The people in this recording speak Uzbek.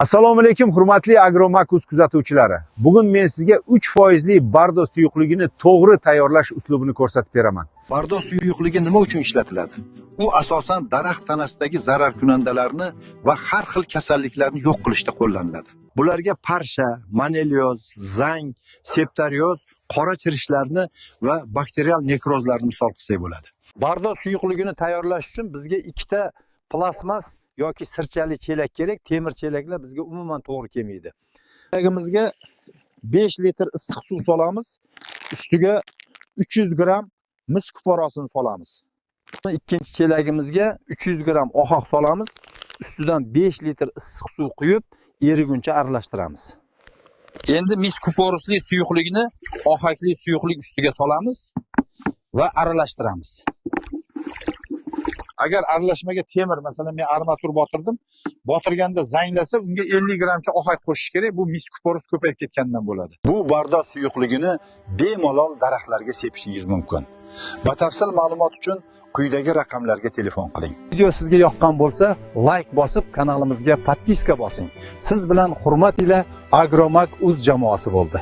Assalomu alaykum, hurmatli Agromakus kuzatuvchilari. Bugun men sizga 3% li Bardo suyuqligini to'g'ri tayyorlash uslubini ko'rsatib beraman. Bardo suyuqligi nima uchun ishlatiladi? U asosan daraxt tanasidagi zararkunandalarni va har xil kasalliklarni yo'q qilishda qo'llaniladi. Bularga parsha, monelioz, zang, septorioz, qora chirishlarni va bakterial nekrozlarni misol qilsak bo'ladi. Bardo suyuqligini tayyorlash uchun bizga ikkita plastmas yoki sirchali chelak kerak. Temir chelaklar bizga umuman to'g'ri kelmaydi. Chelagimizga 5 litr issiq suv solamiz. Ustiga 300 gramm mis kuporosini solamiz. Ikkinchi chelagimizga 300 gramm ohak solamiz. Ustidan 5 litr issiq suv quyib, eriguncha aralashtiramiz. Endi mis kuporosli suyuqlikni ohakli suyuqlik ustiga solamiz va aralashtiramiz. Agar aralashmaga temir, masalan, men armatur botirdim, botirganda zanglasa, unga 50 grammcha ohak qo'shish kerak. Bu mis kuporos ko'payib ketganidan bo'ladi. Bu bardo suyuqligini bemalol daraxtlarga sepishingiz mumkin. Batafsil ma'lumot uchun quyidagi raqamlarga telefon qiling. Video sizga yoqqan bo'lsa, like bosib, kanalimizga подписка bosing. Siz bilan hurmat ila Agromak uz jamoasi bo'ldi.